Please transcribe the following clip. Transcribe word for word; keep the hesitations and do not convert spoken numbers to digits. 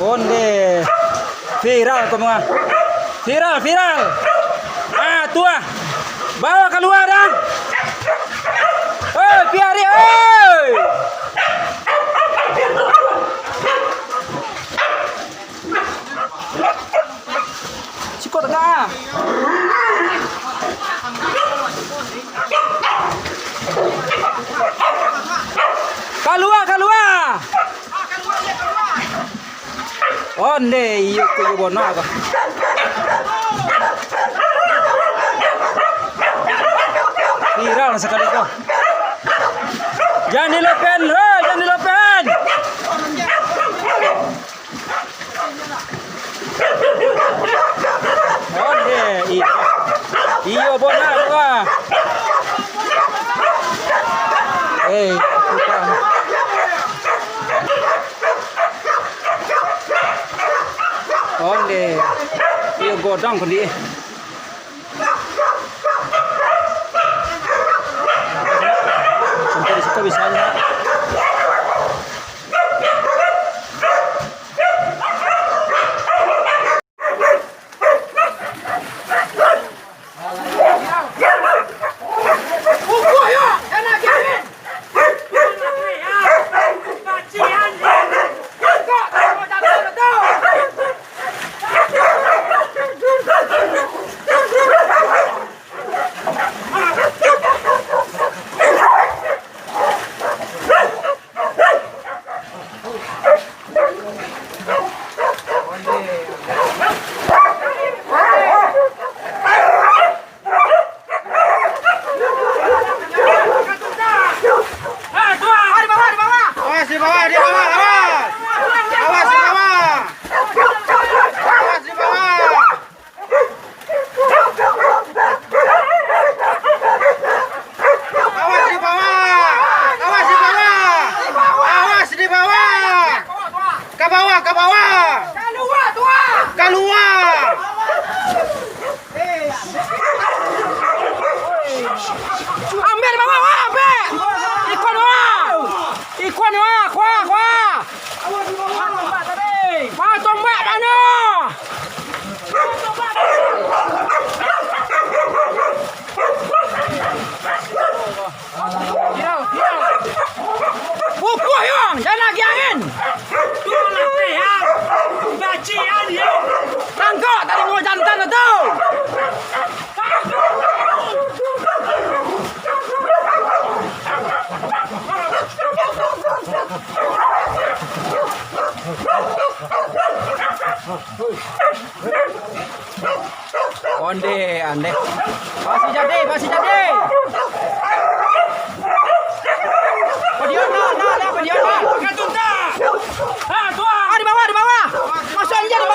Onde. Viral ko mah. Viral, viral. Ah, tu ah. Bawa kalua, Dang. Oi, piari, oi. Siko tangah. Kalua, kalua. Onde, iyo ko, iyo bona ko. Viral sakali ko. Jan dilopen, hei, jan dilopen. Onde, iyo. Iyo bona ko. Hei, bukan. Onde. Iyo godang ko di. Sampai di situ bisanya. Awas di bawah, di bawah, awas. Awas di bawah. Awas di bawah. Awas di bawah! Awas di bawah! Awas di bawah! Ka bawah, ka bawah! Kalua! Ambiak di bawah, wah, ambiak! Ikuan, wah! Ikuan, wah! Kuah, kuah! Wah, tombak mano? Pupuh, Yong, jan lagi angin. Tangkok tadi ngau jantan tu. Onde, ande. Pasi jadi, pasi jadi. Padion, nah, nah, nah, padion, nah. Ah, di bawah, di bawah. Masuk anjir.